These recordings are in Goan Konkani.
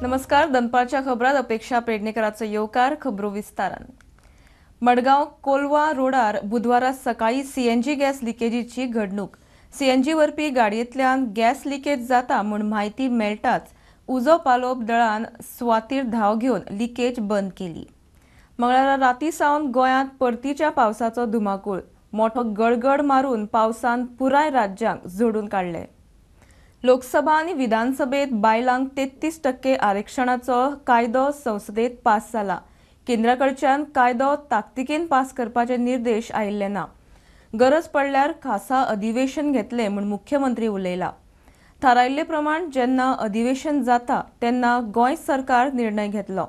नमस्कार, दनपारच्या खबरात अपेक्षा पेडणेकराचो येवकार. खबरो विस्तारान. मडगांव कोलवा रोडार बुधवारा सकाळी सीएनजी गॅस लिकेजीची घडणूक. सीएनजी व्हरपी गाडयेंतल्यान गॅस लिकेज जाता म्हूण म्हायती मेळटाच उजो पालोवप दळान सुवातीर धांव घेवन लिकेज बंद केली. मंगळारा राती सावन गोंयांत परतीच्या पावसाचो धुमाकूळ. मोठो गडगड मारून पावसान पुराय राज्यांक झोडून काडले. लोकसभा आनी विधानसभेत बायलांक 33% आरक्षणाचो कायदो संसदेत पास जाला. केंद्रा कडच्यान कायदो ताकतिकेन पास करपाचे निर्देश आयिल्ले ना. गरज पडल्यार खासा अधिवेशन घेतले म्हूण मुख्यमंत्री उलयला. थारायिल्ले प्रमाण जेन्ना अधिवेशन जाता तेन्ना गोंय सरकार निर्णय घेतलो.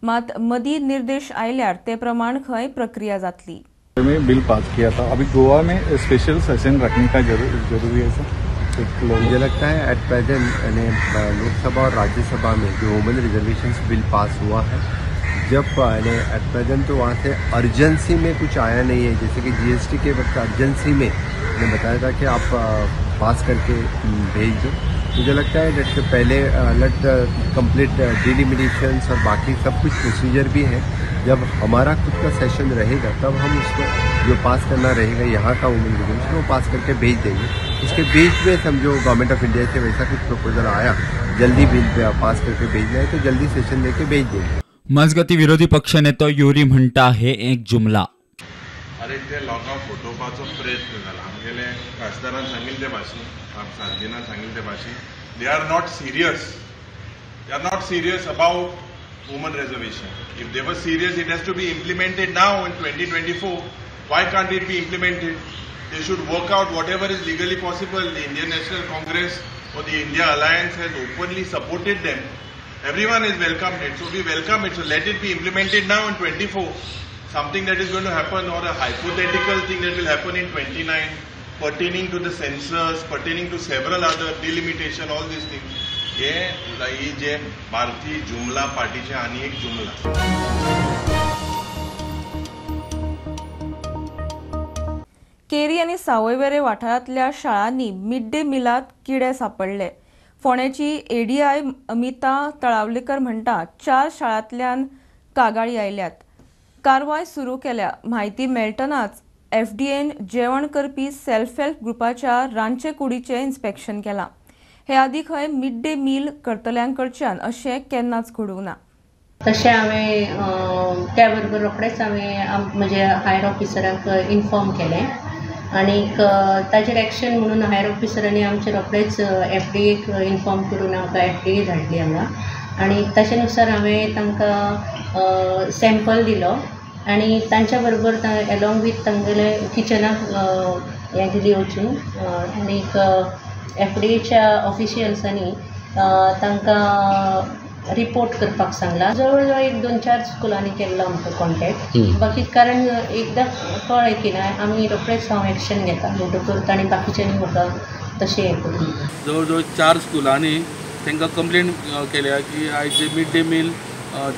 मात मदीं निर्देश आयल्यार ते प्रमाण खंय प्रक्रिया जातली. बिल पास किया था, अभी गोवा में स्पेशल सेशन रखने का जरूरी है सर? मुझे लगता है एट प्रेजेंट यानी लोकसभा और राज्यसभा में जो वुमेन रिजर्वेशन बिल पास हुआ है, जब यानी एट प्रेजेंट तो वहाँ से अर्जेंसी में कुछ आया नहीं है. जैसे कि जीएसटी के वक्त अर्जेंसी में मैंने बताया था कि आप पास करके भेज दो. मुझे लगता है डेट से पहले लेट कंप्लीट डिलिमिटेशंस और बाकी सब कुछ प्रोसीजर भी है. जब हमारा खुद का सेशन रहेगा तब हम उसको जो पास करना रहेगा यहाँ का वुमेन रिजर्वेशन वो पास करके भेज देंगे. उसके बीच में समझो गवर्नमेंट ऑफ इंडिया से वैसा कुछ प्रपोजल आया, जल्दी बिल पास करके भेजना है तो जल्दी सेशन लेके भेज देंगे. मजगती विरोधी पक्षनेतो युरी म्हणटा हे एक जुमला. अरे ते लोकांक फटोवपाचो प्रयत्न जाला. आमगेले खासदारान सांगिल्ले ते भाशेन, सार्दिनान सांगिल्ले ते भाशेन, they are not serious. They are not serious about women reservation. If they were serious, it has to be implemented now in 2024. Why can't it be implemented? They should work out whatever is legally possible. The Indian National Congress or the India Alliance has openly supported them. Everyone has welcomed it. So we welcome it. So let it be implemented now in 24. Something that is going to happen or a hypothetical thing that will happen in 29 pertaining to the census, pertaining to several other delimitation, all these things. हे ही जे भारतीय जुमला पार्टीचे आनी एक जुमला. केरी आनी सावयवेरे वाठारांतल्या शाळांनी मिड डे मिलात किडे सापडले. फोंडेची एडीआय अमिता तळावलेकर म्हणटा 4 शाळांतल्यान कागाळी आयल्यात. कारवाय सुरू केल्या. म्हायती मेळटनाच एफडीएन जेवण करपी सेल्फ हेल्प ग्रुपाच्या रांदचे कुडीचें इन्स्पेक्शन केलां. हे आदी खंय मिड डे मील करतल्यांकडच्यान अशें केन्नाच घडूंक ना. तशें हांवें त्या बरोबर रोखडेंच हांवें म्हज्या हायर ऑफिसराक इन्फॉर्म केलें आनीक ताजेर एक्शन म्हणून हायर ऑफिसरांनी आमचे रोखडेच एफडीएक इन्फॉर्म करून आमकां एफडीए धाडली हांगा आनी ताचे नुसार हांवें तांकां सॅम्पल दिलो आनी तांच्या बरोबर एलोंग वीथ तांगेले किचनाक हें दिली वचून आनीक एफडीएच्या ऑफिशियल्सांनी तांकां रिपोर्ट करपाक सांगला. जवळ जवळ एक 2-4 स्कुलांनी केल्लो आमकां कॉन्टेक्ट. बाकी कारण एकदां कळ्ळें की ना आमी रोखडेच हांव एक्शन घेता म्हणटकूच तांणी बाकीच्यांनी म्हाका तशें हें करून दिलें. जवळ जवळ 4 स्कुलांनी तांकां कंप्लेन केल्या की आयज जे मिड डे मील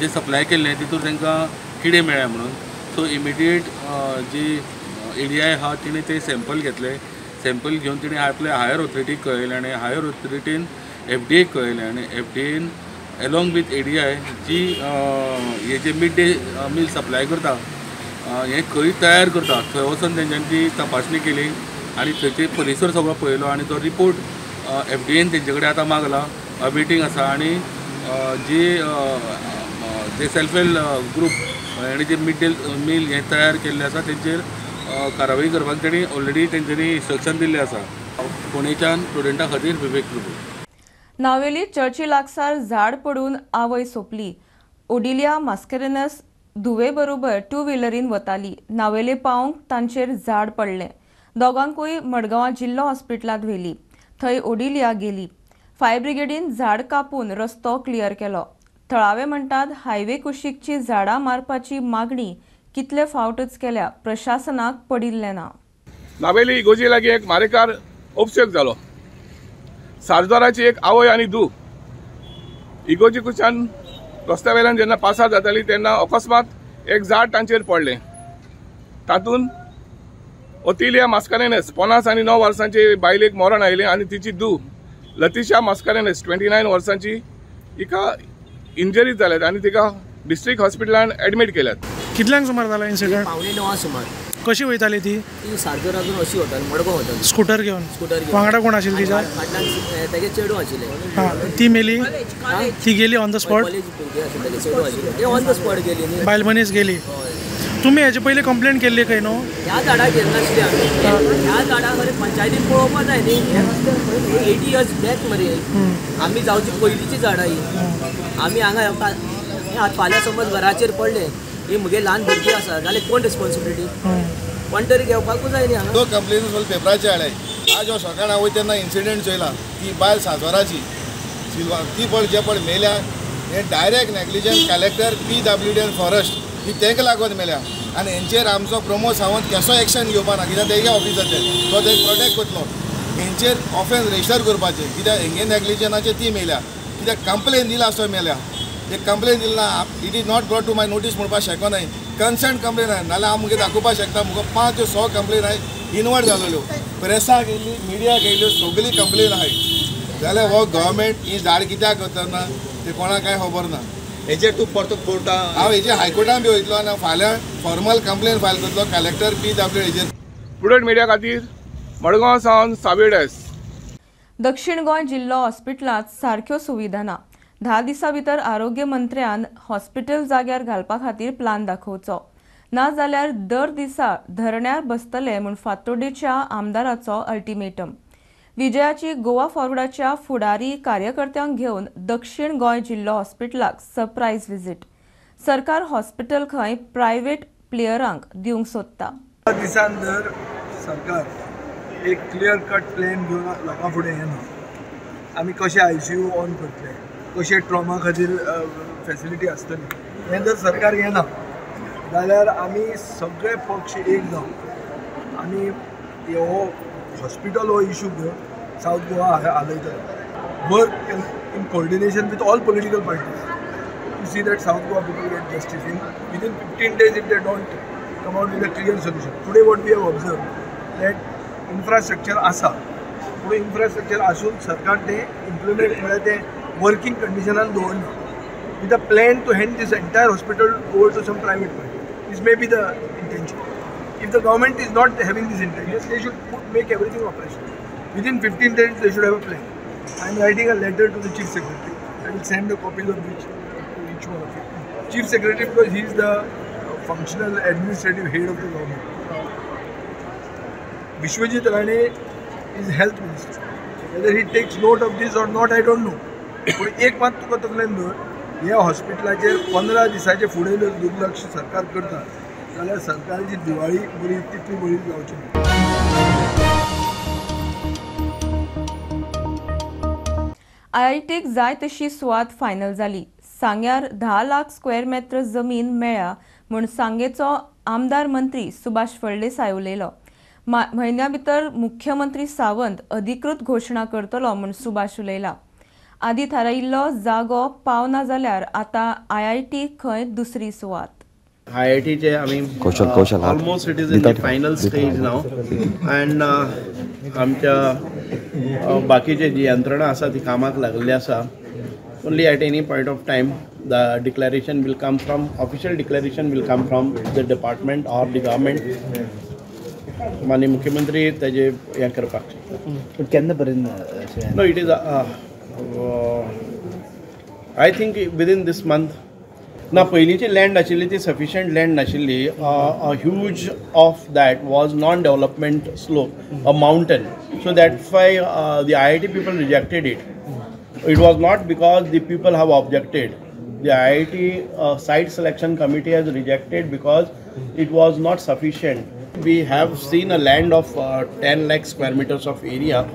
जे सप्लाय केल्लें तितून तांकां किडे मेळ्ळे म्हणून. सो इमिडिएट जी एडीआय आहा तिणें ते सॅम्पल घेतले. सॅम्पल घेवन तिणें आपल्या हायर ऑथॉरिटीक कळयलें आनी हायर ऑथॉरिटीन एफडीएक कळयलें आनी एफडीएन एलोंग विथ एडीआय जी हे जे मिड डे मील सप्लाय करता हें खंय तयार करता थंय वचून तेंच्यांनी ती तपासणी केली आनी थंयचे परिसर सगळो पळयलो आनी तो रिपोर्ट एफडीएन तेंचे कडेन आतां मागला. मिटींग आसा आनी जी जे सेल्फ हेल्प ग्रूप आनी जे मिड डे मील हें तयार केल्लें आसा तेंचेर कारवाई करपाक तेणी ऑलरेडी तेंच्यांनी इन्स्ट्रक्शन दिल्लें आसा. फोंडेच्यान स्टुडंटा खातीर विवेक प्रभू. नावेली चर्ची लागसार झाड पडून आवय सोंपली. ओडिलिया मास्केरेनस धुवे बरोबर टू व्हिलरीन वताली. नावेले पावंक तांचेर झाड पडलें. दोगांकूय मडगांवां जिल्लो हॉस्पिटलांत व्हेली. थंय ओडिलिया गेली. फायर ब्रिगेडीन झाड कापून रस्तो क्लियर केलो. थळावे म्हणटात हायवे कुशीकची झाडां मारपाची मागणी कितले फावटच केल्या, प्रशासनाक पडिल्लें ना. नावेली इगोजी लागीं एक मारेकार अपशेक जालो. सारजोराची एक आवय आनी धूव इगोजी कुशान रस्त्या वयल्यान जेन्ना पासार जाताली तेन्ना अकस्मात एक झाड तांचेर पडलें. तातूंत ओतिलिया मास्कारेनस 50 आनी 9 वर्सांची बायलेक मरण आयलें आनी तिची धूव लतिशा मास्कारेनस 29 वर्सांची हिका इंजरी जाल्यात आनी तिका डिस्ट्रिक्ट हॉस्पिटलान एडमीट केल्यात. कितल्यांक सुमार जाला इन्सिडंट? 8:45 सुमार. कशी वयताली ती? ती सारजोरातून अशी वताली, मडगांव वताली. स्कूटर घेवन? स्कूटर घेवन. वांगडा कोण आशिल्ली तिच्या? फाटल्यान तेगे चेडूं आशिल्लें. हां, ती मेली? ती गेली ऑन the spot? College भुरगीं आशिल्लें, तेगे चेडूं आशिल्लें, ते ऑन the spot गेली न्ही. बायल मनीस गेली. तुमी हेजे पयलीं कंप्लेन केल्ली खंय न्हू? ह्या झाडाक घेतनाशिल्ली आमी. ह्या झाडाक मरे पंचायतीन पळोवपा जाय न्ही. 80 इयर्स बॅक मरे, आमी जावची पयलींची झाडां ही. आमी हांगा फाल्यां समज घराचेर पडले, ही म्हगे ल्हान भुरगीं आसा जाल्यार कोण रिस्पॉन्सिबिलिटी? कोण तरी घेवपाकूच जाय न्ही हांगा. तो कंप्लेन सगळें पेपराचेर हाडलाय. आज हांव सकाळ वयता तेन्ना इन्सिडंट चोयला, ती बायल साजवाराची सिल्वा, ती पळ जे पळ मेल्या हे direct negligence collector PWD आनी फॉरेस्ट ही तांकां लागून मेल्या. आनी हेंचेर आमचो प्रमोद सावंत कसो एक्शन घेवपा ना, कित्याक तेगे ऑफिसाचेर तो तें प्रोटेक्ट करतलो. हेंचेर ऑफेन्स रजिस्टर करपाचें, कित्याक हेंगे नेग्लिजनाचेर ती मेल्या. कित्याक कंप्लेन दिला आसतो मेल्या, एक कंप्लेन दिली ना, it is not brought to my notice म्हणपाक शकना. कन्सर्न कंप्लेन आहा, नाल्यार हांव मुगे दाखोवपाक शकता. मुका 5 ते 6 कंप्लेन आहाय इनवर्ड जालेल्यो, प्रेसाक येयल्ली, मिडियाक येयल्यो, सगळी कंप्लेन आहाय. जाल्यार हो गव्हर्मेंट ही झाड कित्याक करतना ते कोणाक कांय खबर ना. हेजेर तूं परतो कोर्टा? हांव हेजेर हायकोर्टान बी वयतलो आनी फाल्यां फॉर्मल कंप्लेन फायल करतलो कलेक्टर PW हेजेर. प्रुडंट मिडिया खातीर मडगांव सावन सावेड एस. दक्षिण गोंय जिल्लो हॉस्पिटलांत सारक्यो सुविधा ना. 10 दिसां भितर आरोग्य मंत्र्यान हॉस्पिटल जाग्यार घालपा खातीर प्लान दाखोवचो, ना जाल्यार दर दिसा धरण्यार बसतले म्हूण फातोड्डेच्या आमदाराचो अल्टिमेटम. विजयाची गोवा फॉरवर्डाच्या फुडारी कार्यकर्त्यांक घेवन दक्षिण गोंय जिल्लो हॉस्पिटलाक सरप्रायज विजीट. सरकार हॉस्पिटल खंय प्रायव्हेट प्लेयरांक दिवंक सोदता. दिसान जर सरकार एक क्लियर कट प्लॅन घेवन लोकां फुडें येना, आमी कशें ICU on करतले, कशें ट्रॉमा खातीर फेसिलिटी आसतली, हें जर सरकार येना जाल्यार आमी सगळे पक्ष एक जावन आमी हो हॉस्पिटल हो इशू घेवन सावथ गोवा हालयतले. Work in coordination with all political parties to see that South Goa people get justice in within 15 days if they don't come out with a clear solution. Today what we have observe that infrastructure आसा, पूण इन्फ्रास्ट्रक्चर आसून सरकार तें इम्प्लिमेंट म्हळ्यार तें working कंडिशनान दवरना. With a plan to hand this entire hospital over to some private party. This may be the intention. If the government is not having this intention, they should make everything operational. Within 15 days, they should have a plan. I am writing a letter to the Chief Secretary. I will send the copies of which to each one of you. Chief Secretary, because he is the functional administrative head of the government. Vishwajit Rane is health minister. Whether he takes note of this or not, I don't know. पण एक मात तुका तकलेन दवर, ह्या हॉस्पिटलाचेर 15 दिसाचे फुडें जर दुर्लक्ष सरकार करता जाल्यार सरकारची दिवाळी बरी तितली बरी जावची ना. आयआयटीक जाय तशी सुवात फायनल जाली. सांग्यार 10 लाख स्क्वेअर मेत्र जमीन मेळ्ळ्या म्हूण सांगेचो आमदार मंत्री सुभाष फळदेसाय उलयलो. म्हयन्या भितर मुख्यमंत्री सावंत अधिकृत घोशणा करतलो म्हूण सुभाष उलयला. आदी थारायिल्लो जागो पावना जाल्यार आतां आयआयटी खंय दुसरी सुवात. आयआयटीचे आमी almost it is in the final stage now and आमच्या बाकीचे जी यंत्रणा आसा ती कामाक लागल्ली आसा. Only at any point of time the declaration will come from official declaration will come from the department or the government. माननीय मुख्यमंत्री ताजे हें करपाक शकता. केन्ना पर्यंत? No, it is I think within this month. ना, पयलींची लँड आशिल्ली ती सफिशियंट लँड नाशिल्ली. A huge of that was non development slope, a mountain. So that's why the IIT people rejected it. It was not because the people have objected. The IIT site selection committee has rejected because it was not sufficient. We have seen a land of 10 lakh square meters of area.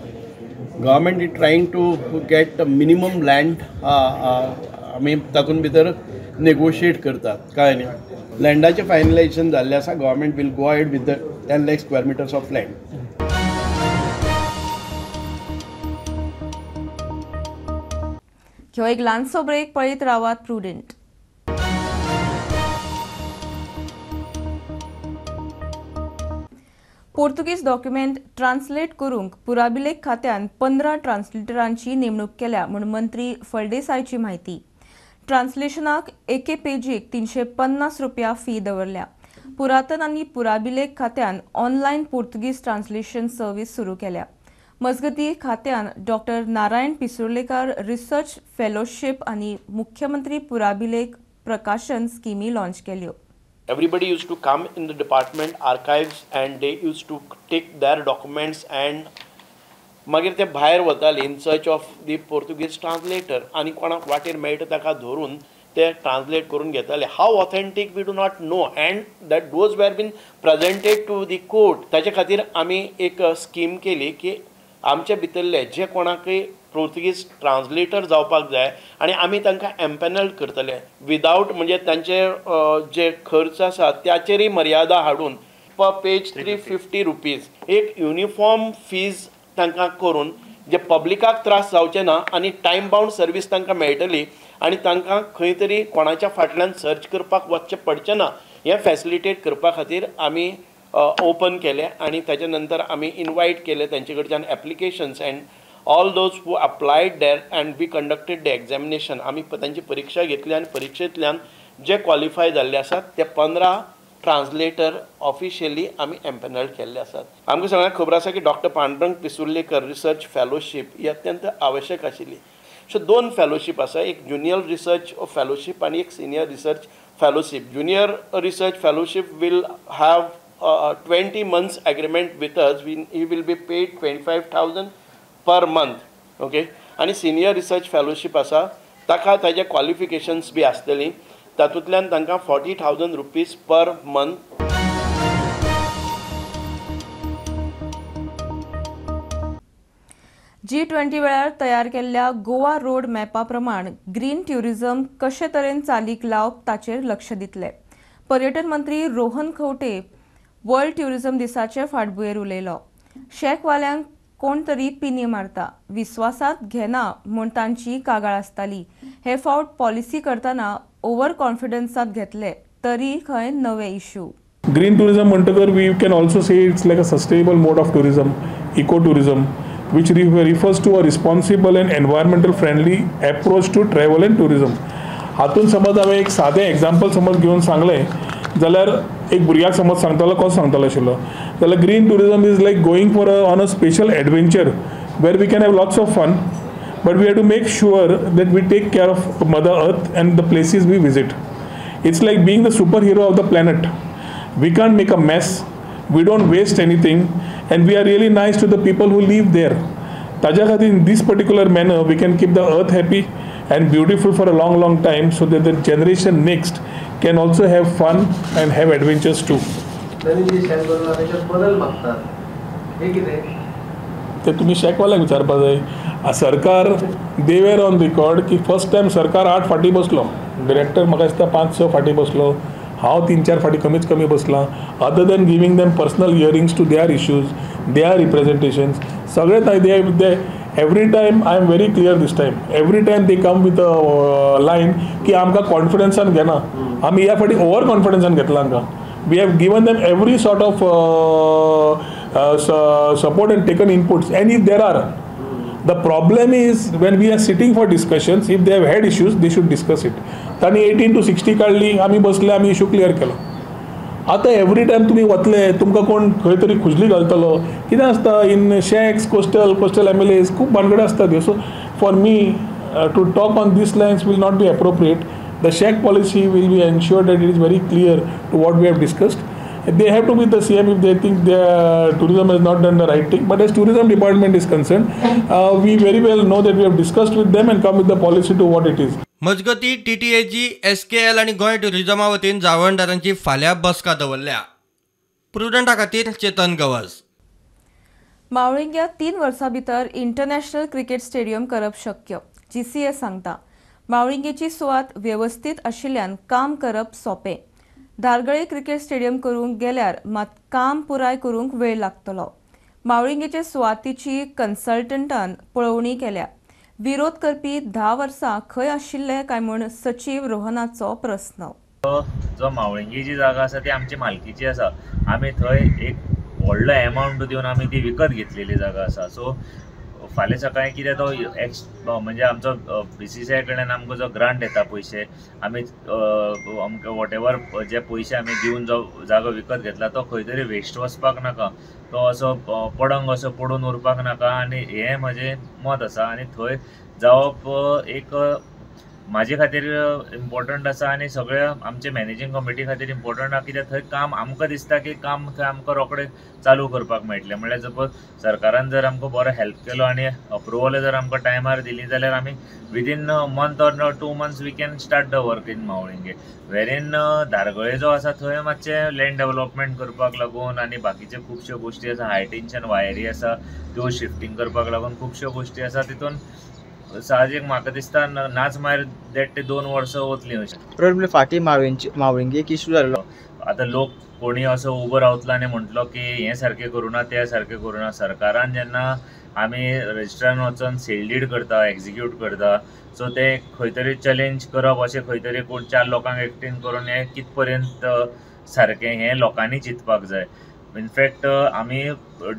Government is trying to get the minimum land. आमी तातूंत भितर नेगोशिएट करतात, कळ्ळें न्ही. लँडाचें फायनलायजेशन जाल्लें आसा. Government will go ahead with the 10 lakh square meters of land. ह्यो एक ल्हानसो ब्रेक, पळयत रावात प्रुडंट. पोर्तुगीज डॉक्युमेंट ट्रान्सलेट करूंक पुराभिलेख खात्यान 15 ट्रान्सलेटरांची नेमणूक केल्या म्हूण मंत्री फळदेसायची म्हायती. ट्रान्सलेशनाक एके पेजीक 350 रुपया फी दवरल्या. पुरातन आनी पुराभिलेख खात्यान ऑनलायन पुर्तुगीज ट्रान्सलेशन सर्वीस सुरू केल्या. मजगती खात्यान doctor Narayan Pisurlekar research fellowship आनी मुख्यमंत्री पुराभिलेख प्रकाशन स्किमी लॉन्च केल्यो. Everybody used to come in the department archives and they used to take their documents and मागीर ते भायर वताले in search of the Portuguese translator आनी कोणाक वाटेर मेळटा ताका धरून ते ट्रान्सलेट करून घेताले. How authentic we do not know and that those were been presented to the court. ताचे खातीर आमी एक स्कीम केली की आमचे भितरले जे कोणाकय पोर्तुगीज ट्रान्सलेटर जावपाक जाय आनी आमी तांकां एम्पॅनल करतले विदावट म्हणजे तांचे जे खर्च आसा त्याचेरय मर्यादा हाडून पर पेज 350 रुपीज एक युनिफॉर्म फीज तांकां करून जे पब्लिकाक त्रास जावचे ना आनी टायम बावंड सर्वीस तांकां मेळटली आनी तांकां खंय तरी कोणाच्या फाटल्यान सर्च करपाक वचचें पडचें ना हें फॅसिलिटेट करपा खातीर आमी ओपन केलें आनी ताच्या नंतर आमी इनवायट केले तांचे कडच्यान applications and all those who applied there and we conducted the examination. आमी तांची परिक्षा घेतली आनी परिक्षेंतल्यान जे क्वॉलिफाय जाल्ले आसात ते 15 ट्रान्सलेटर ऑफिशियली आमी एम्पॅनल केल्ले आसात. आमकां सगळ्यांक खबर आसा की doctor Pandurang Pisurlekar research fellowship ही अत्यंत आवश्यक आशिल्ली. सो 2 फेलोशीप आसा, एक ज्युनियर रिसर्च फेलोशीप आनी एक senior research fellowship. Junior research fellowship will have 20 months agreement with us. He will be paid 25,000 per month. Okay, आनी सिनियर रिसर्च फेलोशीप आसा ताका ताजे क्वॉलिफिकेशन्स बी आसतली, तातूंतल्यान तांकां 40,000 रुपीज पर मंथ. G20 वेळार तयार केल्ल्या गोवा रोड मॅपा प्रमाण ग्रीन ट्युरिझम कशे तरेन चालीक लावप ताचेर लक्ष दितले. पर्यटन मंत्री रोहन खंवटे वर्ल्ड ट्युरिझम दिसाचे फाटभुंयेर उलयलो. शॅकवाल्यांक कोण तरी पिनी मारता, विस्वासात घेना म्हूण तांची कागाळ आसताली. हे फावट पॉलिसी करतना ओव्हर कॉन्फिडन्सात घेतले तरी खंय नवे इश्यू. ग्रीन टुरिझम म्हणटकर we can also say it's like a sustainable mode of tourism, eco tourism, which refers to a responsible and environmental friendly approach to travel and tourism. हातून समज हांवें एक सादें एग्जाम्पल समज घेवन सांगलें जाल्यार एक भुरग्याक समज सांगतालो कसो सांगतालो आशिल्लो जाल्यार green tourism is like going for on a special adventure where we can have lots of fun, but we have to make sure that we take care of mother earth and the places we visit. It's like being the super hero of the planet. We can't make a mess, we don't waste anything, and we are really nice to the people who live there. ताज्या खातीर in this particular manner we can keep the earth happy and beautiful for a long, long time, so that the generation next can also have fun and have adventures too. ते तुम्ही शॅकवाल्याक विचारपा जाय. सरकार they were on record की फर्स्ट टायम सरकार 8 फाटीं बसलो, डिरेक्टर म्हाका दिसता 5-6 फाटीं बसलो, हांव 3-4 फाटीं कमीच कमी बसलां. Other than giving them personal hearings to their issues, their representations, सगळे they every time I am very clear this time. Every time they come with a line की आमकां कॉन्फिडन्सान घेना, आमी ह्या फाटी ओवर कॉन्फिडन्सान घेतला आमकां. We have given them every sort of support and taken inputs, and if there are, the problem is when we are sitting for discussions, if they have had issues they should discuss it. तांणी 18 to 60 काडली, आमी बसले, आमी इशू क्लियर केलो. आतां एवरी टायम तुमी वतले तुमकां कोण खंय तरी खुजली घालतलो. कितें आसता in shacks, coastal M L As खूब भानगडी आसता त्यो. So for me to talk on these lines will not be appropriate. The shack policy will be ensured that it is very clear to what we have discussed. They have to be the CM if they think their tourism has not done the right thing. But as tourism department is concerned, we very well know that we have discussed with them and come with the policy to what it is. मजगती टीटीएजी, एसकेएल आनी गोंय टुरिझमा वतीन जाळवणदारांची फाल्यां बसका दवरल्या. प्रुडंटा खातीर चेतन गवस. मावळिंग्या 3 वर्सां भितर इंटरनॅशनल क्रिकेट स्टेडियम करप शक्य, जीसीए सांगता. मावळिंगेची सुवात वेवस्थीत आशिल्ल्यान काम करप सोंपें. धारगळे क्रिकेट स्टेडियम करूंक गेल्यार मात काम पुराय करूंक वेळ लागतलो. मावळिंगेचे सुवातीची कन्सल्टंटान पळोवणी केल्या. विरोध करपी 10 वर्सां खंय आशिल्ले काय म्हूण सचीव रोहनाचो प्रस्न. जो मावळिंगेची जागा आसा ती आमची मालकीची आसा. आमी थंय एक व्हडलो एमावंट दिवन आमी ती विकत घेतलेली जागा आसा. सो फाल्यां सकाळीं कितें तो एक्स म्हणजे आमचो BCCI कडल्यान आमकां जो ग्रांट येता पयशे आमी आमकां वॉटेवर जे पयशे आमी दिवन जो जागो विकत घेतला तो खंय तरी वेस्ट वचपाक नाका, तो असो पडंग असो पडून उरपाक नाका आनी हें म्हजें मत आसा. आनी थंय जावप एक म्हाजे खातीर इम्पॉर्टंट आसा आनी सगळ्या आमचे मॅनेजींग कमिटी खातीर इम्पॉर्टंट आसा, कित्याक थंय काम आमकां दिसता की काम थंय आमकां रोखडें चालू करपाक मेळटलें. म्हणल्यार सपोज सरकारान जर आमकां बरो हेल्प केलो आनी अप्रुवल जर आमकां टायमार दिली जाल्यार आमी within month or 2 months we can start the work in Mavlinge. Wherein Dhargal जो आसा थंय मातशें लँड डेवलपमेंट करपाक लागून आनी बाकीचे खुबश्यो गोश्टी आसा, हाय टेंशन वायरी आसा त्यो शिफ्टींग करपाक लागून खुबश्यो गोश्टी आसा, तितून साहजीक म्हाका दिसता नाच मागीर 1.5 ते 2 वर्सां वतलीं अशें. फाटीं मावळिंगे एक इशू जाल्लो, आतां लोक कोणी असो उबो रावतलो आनी म्हणटलो की हें सारकें करूं ना तें सारकें करूं ना. सरकारान जेन्ना आमी रजिस्ट्रान वचोन सेल did करता, एक्जिक्यूट करता, सो तें खंय तरी चॅलेंज करप अशें खंय तरी कोण 4 लोकांक एकटीन करून हें कित पर्यंत सारकें हें लोकांनी चिंतपाक जाय. इनफॅक्ट आमी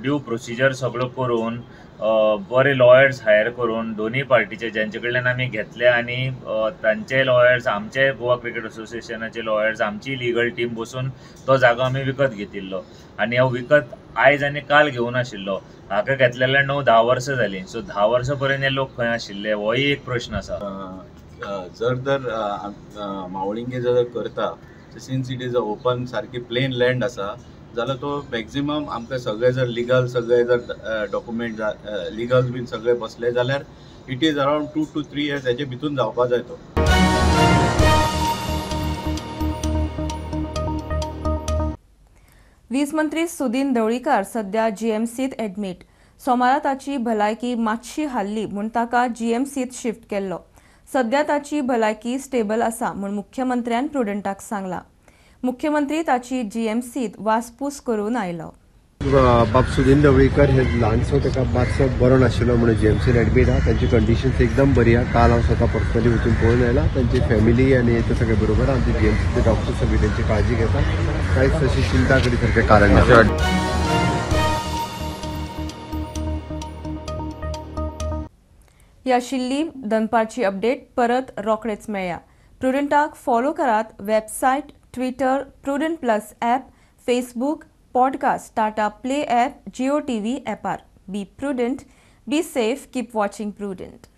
ड्यू प्रोसिजर सगळो करून बरे लॉयर्स हायर करून दोनूय पार्टीचे ज्यांचे कडल्यान आमी घेतले आनी तांचे लॉयर्स, आमचे गोवा क्रिकेट असोसिएशनाचे लॉयर्स, आमची लिगल टीम बसून तो जागो आमी विकत घेतिल्लो. आनी हो विकत आयज आनी काल घेवनाशिल्लो, हाका घेतलेल्या 9-10 वर्सां जालीं. सो 10 वर्सां पर्यंत हे लोक खंय आशिल्ले होय एक प्रश्न आसा. जर तर मावळिंगे जर करता since it is a open सारकी प्लेन लँड आसा जाल्यार तो मॅक्झिमम आमकां सगळे जर लिगल सगळे जर डॉक्युमेंट लिगल बीन सगळे बसले जाल्यार it is around 2 to 3 years हेजे भितून जावपा जाय तो. वीज मंत्री सुदिन ढवळीकार सध्या जीएमसीत एडमीट. सोमारा ताची भलायकी मातशी हाल्ली म्हूण ताका जीएमसीत शिफ्ट केल्लो. सध्या ताची भलायकी स्टेबल आसा म्हूण मुख्यमंत्र्यान प्रुडंटाक सांगला. मुख्यमंत्री ताची जीएमसीत वासपूस करून आयलो. बाब सुदिन ढवळीकर हे ल्हानसो ताका मातसो बरो नाशिल्लो म्हणून जीएमसीन एडमीट आहा. तांची कंडिशन्स एकदम बरी आहा. काल हांव स्वता पर्सनली वचून पळोवन आयला. तांची फॅमिली आनी ते सगळे बरोबर आमचे जीएमसीचे डॉक्टर सगळी तांची काळजी घेता. कांयच अशी चिंता करी सारकें कारण ना. ही आशिल्ली दनपारची अपडेट. परत रोखडेच मेळया. प्रुडंटाक फॉलो करात website, Twitter, Prudent plus app, Facebook, podcast, Tata Play app, Jio TV ॲपार. Be prudent, be safe, keep watching Prudent.